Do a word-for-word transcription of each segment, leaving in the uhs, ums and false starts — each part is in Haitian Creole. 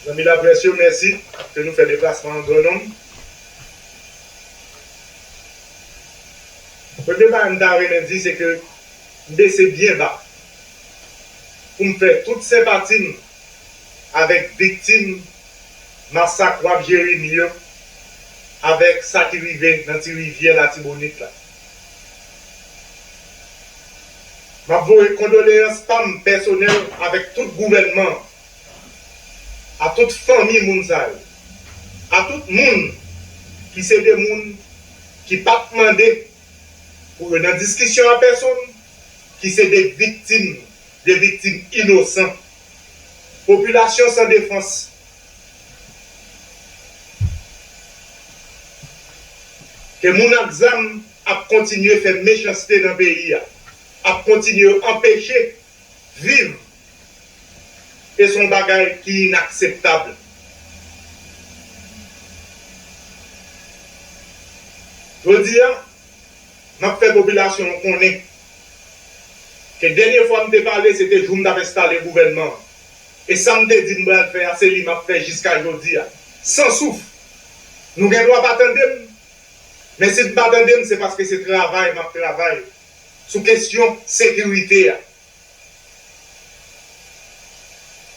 Zanmi laprès yo, mèsi ke nou fè deplasman an gran nonm. Premye bagay m ta renmen di, se ke m bese byen ba pou m fè tout senpati m avèk viktim masak Wap Jeremi yo, avèk sa ki rive nan Ti Rivyè Latibonit la. M ap voye kondoleyans pa m pèsonèl avèk tout gouvènman an, a tout fanmi moun sa yo, a tout moun ki se de moun ki pa t mande pou yo nan diskisyon a pèsonn, ki se de viktim, de viktim inosan. Popilasyon san defans, ke moun ak zam ap kontinye fè mechanste nan peyi a, ap kontinye anpeche viv, e se yon bagay ki inakseptab. Jodi a, m ap fè popilasyon an konnen ke dènye fwa m te pale, se te jou m t ap enstale gouvènman an. E sa m te di m pral fè a, se li m ap fè jiska jodi a. San souf. Nou gen dwa pa tande m, men si n pa tande m, se paske se travay m ap travay sou kesyon sekirite a.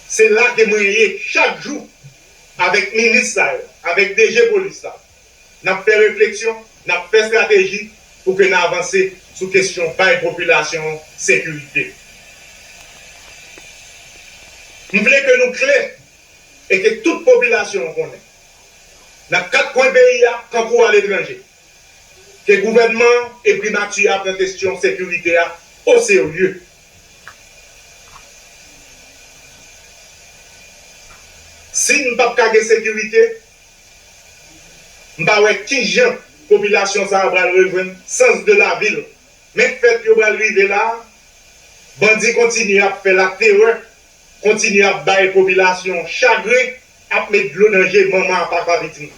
Se la ke mwen ye chak jou avèk minis sa yo, avèk D G polis la. N ap fè refleksyon, n ap fè estrateji pou ke n avanse sou kesyon bay popilasyon an sekirite. M vle ke nou klè e ke tout popilasyon an konnen, nan kat kwen peyi a, tankou aletranje, ke gouvènman an e primati a pran kesyon sekirite a oserye. Si n p ap ka gen sekirite, m pa wè kijan popilasyon sa a pral rejwenn sans de la vil. Men fèt yo pral rive la, bandi kontinye ap fè laterè, kontinye ap bay popilasyon chagren, ap met dlo nan je manman a papa pitit.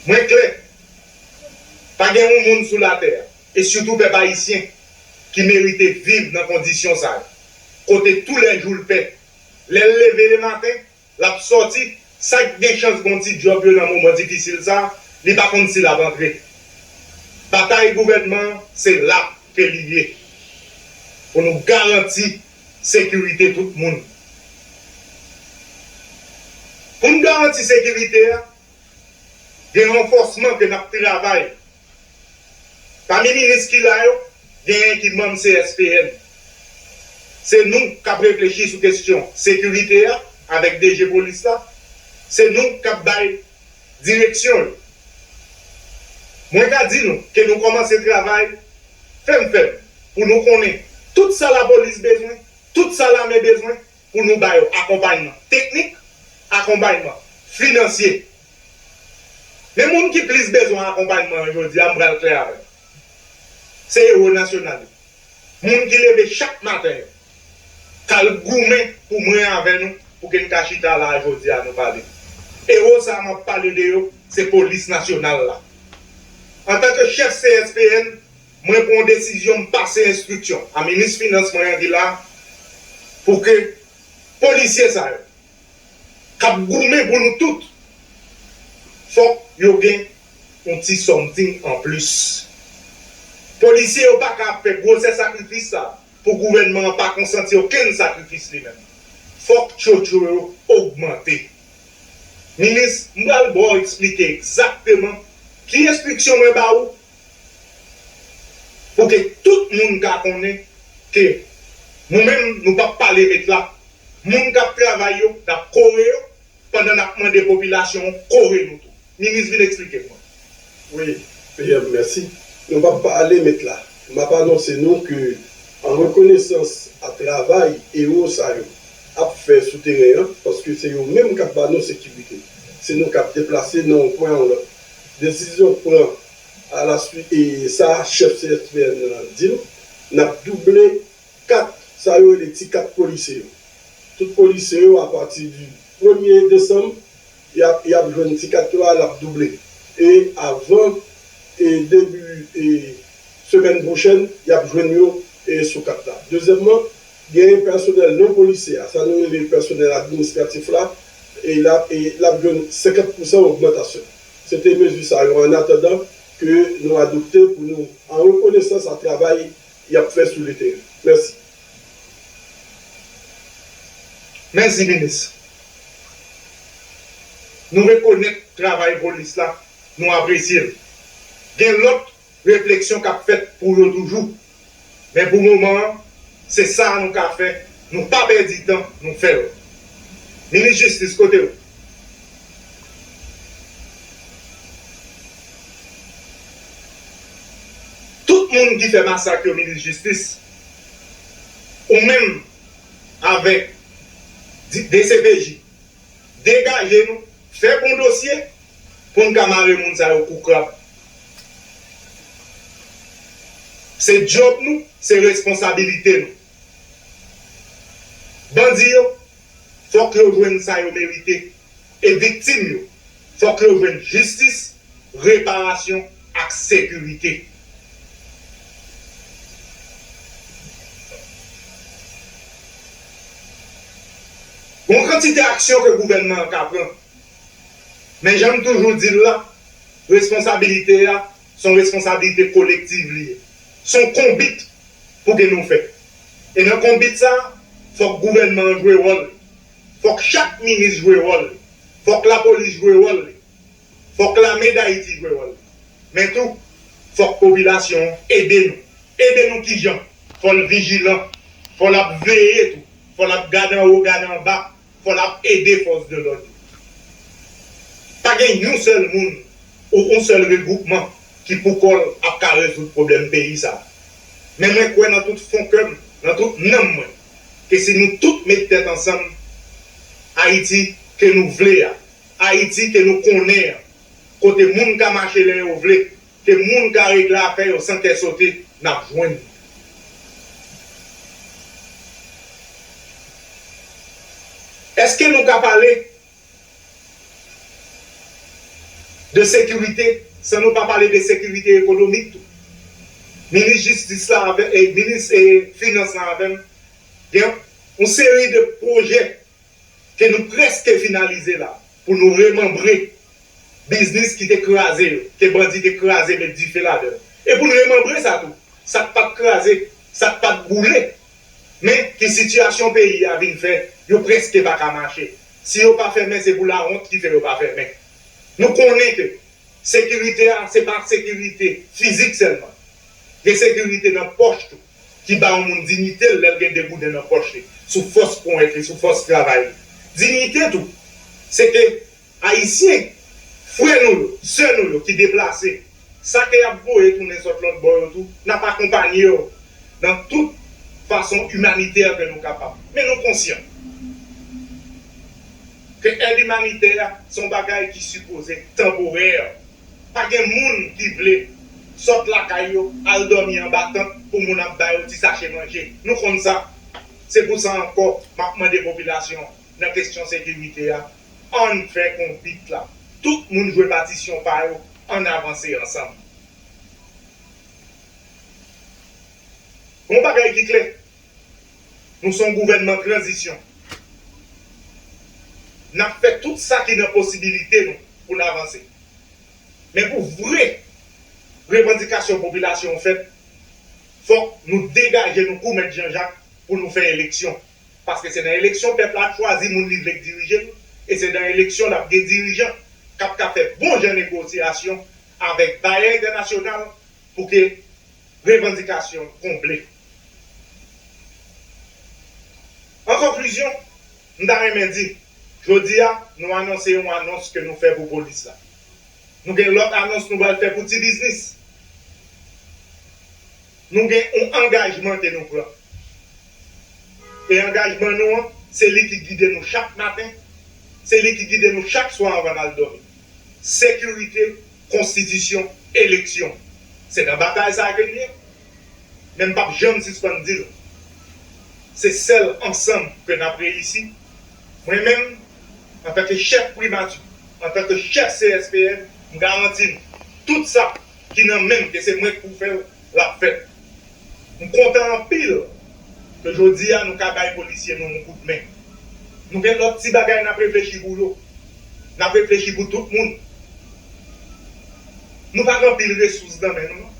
Mwen klè, pa gen yon moun sou latè a, e sitou pèp ayisyen, ki merite viv nan kondisyon sa yo, kote toulèjou l pè. Lè l leve lematen, l ap sòti, sa k gen chans gen yon ti djòb yo nan moman difisil sa, li pa konn si l ap antre. Batay gouvènman an, se la ke li ye, pou nou garanti sekirite tout moun. Pou n garanti sekirite a, gen ranfòsman ke n ap travay. Pami minis ki la yo, genyen ki manm C S P N. Se nou k ap reflechi sou kesyon sekirite a avèk D G polis la. Se nou k ap bay direksyon yo. Mwen ka di nou ke nou kòmanse travay fèm fèm pou nou konnen tout sa lapolis bezwen, tout sa lame bezwen, pou nou ba yo akonpayman teknik, akonpayman finansye. Men moun ki plis bezwen akonpayman an jodi a, m pral klè avè w. Se ewo nasyonal yo. Moun ki leve chak maten yo, k al goumen pou mwen avè nou, pou ke n ka chita la a jodi a nou pale. Ewo sa a m ap pale de yo, se polis nasyonal la. Antanke chèf C S P N, mwen pran yon desizyon, m pase enstriksyon a minis finans mwen an ki la, pou ke polisye sa yo, k ap goumen pou nou tout, fòk yo gen yon ti something anplis. Polisye yo pa ka ap fè gwosè sakrifis sa pou gouvènman an pa konsanti okenn sakrifis li menm. Fòk tchotcho yo ogmante. Minis, m pral ba w eksplike egzakteman ki enstriksyon mwen ba ou, pou ke tout moun ka konnen ke nou menm, nou p ap pale met la. Moun k ap travay yo, n ap kore yo, pandan n ap mande popilasyon an kore nou tou. Minis, vin eksplike m. Wi, P M, mèsi. Nou p ap pale met la. M ap anonse nou ke, an rekonesans a travay ewo sa yo ap fè sou teren an, paske se yo menm k ap ba nou sekirite. Se nou k ap deplase nan yon pwen a yon lòt. Desizyon k pran alaswit e sa chèf C S P N nan di m, n ap double kat, sa yo rele ti kat polisye yo. Tout polisye yo, apati di premye desanm, y ap, y ap jwenn ti kat yo a, l ap double. E avan, e debi, e semèn pwochèn, y ap jwenn yo, e sou kat la. Dezyèmman, Genyen pèsonèl non polisye a, sa nou rele pèsonèl administratif la, e l ap, e l ap jwenn senkant pousan ogmantasyon. Se te mezi sa yo, annatandan ke nou adopte pou nou, an rekonesans a travay y ap fè sou le teren. Mèsi. Mèsi, minis. Nou rekonèt travay polis la, nou apresye l. Gen lòt refleksyon k ap fèt pou yo toujou. Men pou moman an, se sa nou ka fè, nou pa pèdi tan, nou fè l. Minis Jistis, kote w? Tout moun ki fè masak yo, minis jistis, ou menm avèk D C P J, degaje nou, fè bon dosye pou n ka mare moun sa yo kou krab. Se djòb nou, se responsabilite nou. Bandi yo, fòk yo jwenn sa yo merite. E viktim yo, fòk yo jwenn jistis, reparasyon ak sekirite. Gon kantite aksyon ke gouvènman an ka pran. Men jan m toujou di l la, responsabilite a, se yon responsabilite kolektiv li ye. Se yon konbit pou ke nou fè. E nan konbit sa, fòk gouvènman an jwe wòl li. Fòk chak minis jwe wòl li. Fòk lapolis jwe wòl li. Fòk lame Dayiti jwe wòl li. Men tou, fòk popilasyon an ede nou. Ede nou kijan? Fò l vijilan. Fò l ap veye tou. Fò l ap gade anwo, gade anba. Fò l ap ede fòs de lòd yo. Pa gen yon sèl moun ou yon sèl regwoupman ki pou kò l ap ka rezoud pwoblèm peyi sa. Men mwen kwè nan tout fon kè m, nan tout nanm mwen, ke si nou tout met tèt ansanm, Ayiti ke nou vle a, Ayiti ke nou konnen an, kote moun ka mache lè yo vle, ke moun ka regle afè yo san kè sote, n ap jwenn li. Èske nou ka pale de sekirite san nou pa pale de sekirite ekonomik tou? Minis jistis la avè, e, minis, e, finans la avè m, gen yon seri de pwojè ke nou prèske finalize la, pou nou remanbre biznis ki te kraze yo, ke bandi te kraze met dife ladan yo. E pou n remanbre sa tou, sa k pa t kraze, sa k pa t boule, men ke sitiyasyon peyi a vin fè yo prèske pa ka mache. Si yo pa fèmen, se pou lawont ki fè yo pa fèmen. Nou konnen ke sekirite a, se pa sekirite fizik sèlman. Gen sekirite nan pòch tou, ki ba yon moun diyite l lè l gen de gouden nan pòch li, sou fòs ponyèt li, sou fòs travay li. Diyite tou, se ke Ayisyen, frè nou yo, sè nou yo ki deplase, sa ke y ap voye tounen sot lòt bò yo tou, n ap akonpanye yo nan tout fason imanitè ke nou kapab. Men nou konsyan ke èd imanitè a se yon bagay ki sipoze tanporè. Pa gen moun ki vle sot lakay yo, al dòmi anba tant pou moun ap ba yo ti sache manje. Nou konn sa. Se pou sa ankò, m ap mande popilasyon an, nan kesyon sekirite a, ann fè konbit la. Tout moun jwe patisyon pa yo, ann avanse ansanm. Gon bagay ki klè, nou se yon gouvènman tranzisyon. N ap fè tout sa ki nan posibilite nou pou n avanse. Men pou vre revandikasyon popilasyon an fèt, fòk nou degaje nou kou Mèt Janjak pou nou fè eleksyon. Paske se nan eleksyon pèp la ap chwazi moun li vle k dirije l, e se nan eleksyon l ap gen dirijan k ap ka fè bon jan negosyasyon avèk bayè entènasyonal pou ke revandikasyon l konble. An konklizyon, m ta renmen di, jodi a, nou anonse yon anons ke nou fè pou polis la. Nou gen lòt anons nou pral fè pou ti biznis. Nou gen yon angajman ke nou pran. E angajman nou an, se li ki gide nou chak maten, se li ki gide nou chak swa anvan n al dòmi. Sekirite, konstitisyon, eleksyon. Se nan batay sa a ke n ye. Men m p ap janm sispann di l. Se sèl ansanm ke n ap reyisi. Mwen menm, antanke chèf primati, antanke chèf C S P N, m garanti n, tout sa ki nan men m, ke se mwen k pou fè l, l ap fèt. M kontan anpil Jodi a, nou ka bay polisye nou yon kout men. Nou gen lòt ti bagay n ap reflechi pou yo. N ap reflechi pou tout moun. Nou pa gen anpil resous nan men nou, non.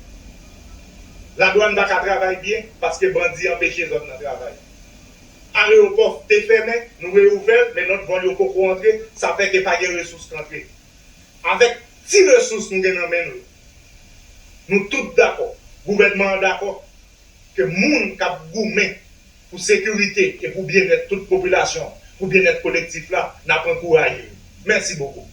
Ladwàn pa ka travay byen paske bandi anpeche zòt nan travay. Areyopò te fèmen, nou reouvè l, men lòt vòl yo poko antre, sa fè ke pa gen resous k antre. Avèk ti resous nou gen nan men nou yo, nou tout dakò, gouvènman an dakò, ke moun k ap goumen pou sekirite e pou byennèt tout popilasyon, pou byennèt kolektif la, n ap ankouraje yo. Mèsi bokou.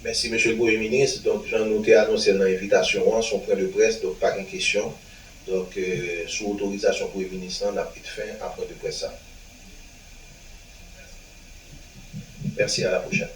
Mèsi, Mesye le Premye Minis. Donk, jan nou te anonse l nan envitasyon an, se yon pwen de près, donk pa gen kesyon. Donk, euh, sou otorizasyon Premye Minis lan, n ap met fen a pwen de près sa. Mèsi, a la pwochèn.